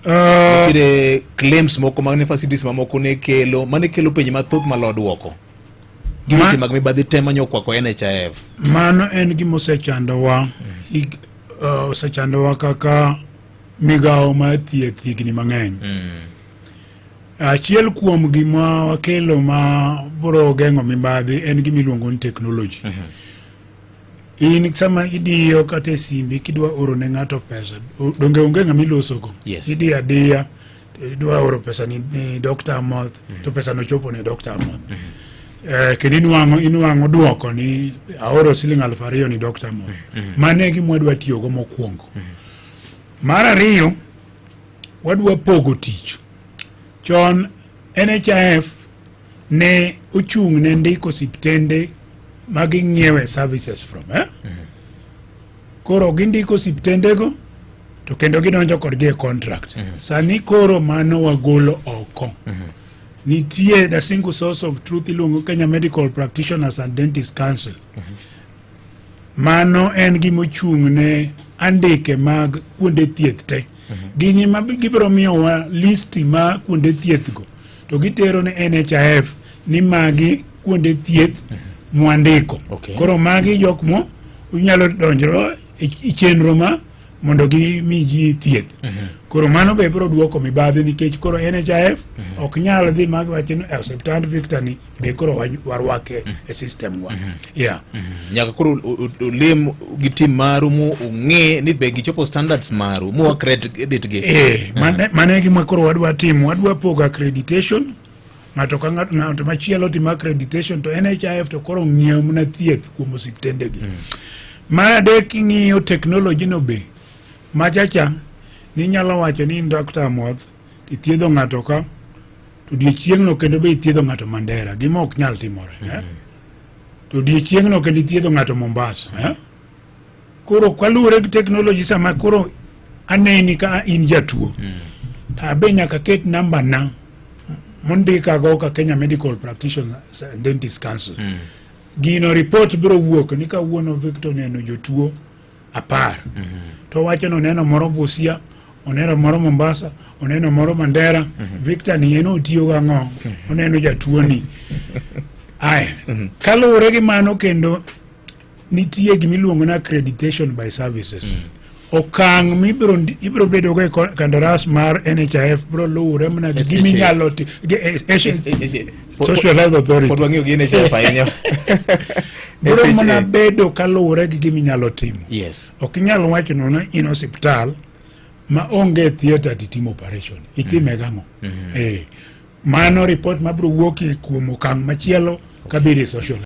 Nitiere claims moko mag ne facilities mamoko ne kelo mane kelo penjo mathoth malo duoko gi weche mag mibadhi te manyo okwako NHIF. Mano en gima osechandowa osechandowa kaka migawo mar thieth higni mang'eny. Achiel kuom gima wakelo ma biro geng'o mibadhi en gima iluongo ni technology. In sama idiyo kata e simbi kidwa oro ne ng'ato pesa, donge onge ng'ama ilosogo? Yes. Idiyo adiya to idwa oro pesa ni Dr. Amoth to pesa no chopo ne Dr. Amoth. Kendo inwang'o duoko ni aoro siling 2000 ni Dr. Amoth. Mano e gima wadwa tiyogo mokwongo. Mar ariyo, wadwa pogo tich. Chon NHIF ne ochung' ne ndiko osiptende ma ging'iewe services from, eh? Koro gindiko osiptendego to kendo gidonjo kodgi e contract. Sani koro mano wagolo oko. Nitie the single source of truth iluongo Kenya Medical Practitioners and Dentist Council. Mano en gima ochung' ne andike mag kuonde thieth te. Gin ema gibiro miyowa listi ma kuonde thieth go to gitero ne NHIF ni magi kuonde thieth mwandiko. Koro magi jok mo unyalo donjro e chenro ma mondo gimi ji thieth. Koro mano be biro duoko mibadhi nikech koro NHIF ok nyal dhi ma wacho ni e osiptand Victor ni be koro warwake e system wa. Yeah. Nyaka koro olim gi team maru mu ung'e ni be gichopo standards maru mu accredit gi. Mane e gima koro wadwa timo, wadwa pogo accreditation ng'ato ka ng'ato machielo timo accreditation to NHIF to koro ng'iewo mana thieth kuom osiptendegi. Mar adek, king'iyo technology no be machacha ninyalo wacho ni in Dr. Amoth ithiedho ng'ato ka to odiechieng'no kendo be ithiedho ng'ato Mandera, gima ok nyal timore, eh? To odiechieng'no kendo ithiedho ng'ato Mombasa, eh? Koro kaluwore gi technology sama koro aneni ka in jatuo to abe nyaka ket namba na mondikago ka Kenya Medical Practitioners and Dentist Council. Gino report biro wuok ni kawuono Victor oneno jotuo 10 to wacho ni oneno moro Busia, oneno moro Mombasa, oneno moro Mandera. Victor ni en otiyo gang'o? Oneno jatuo ni aya. Kaluwore gi mano kendo nitie gimiluongo ni accreditation by services. Okang' mibiro ibiro bedogo e kandaras mar NHIF biro luwore mana gi SHA. giminyalo Social Health Authority. Pod wang'iyo gi NHIF ahinya. Biro SHA. mana bedo kaluwore gi giminyalo timo. Ok inyal wacho nono in osiptal ma onge theatre titimo operation itime gang'o? Mano report mabiro wuok kuom okang' machielo kabiro e social.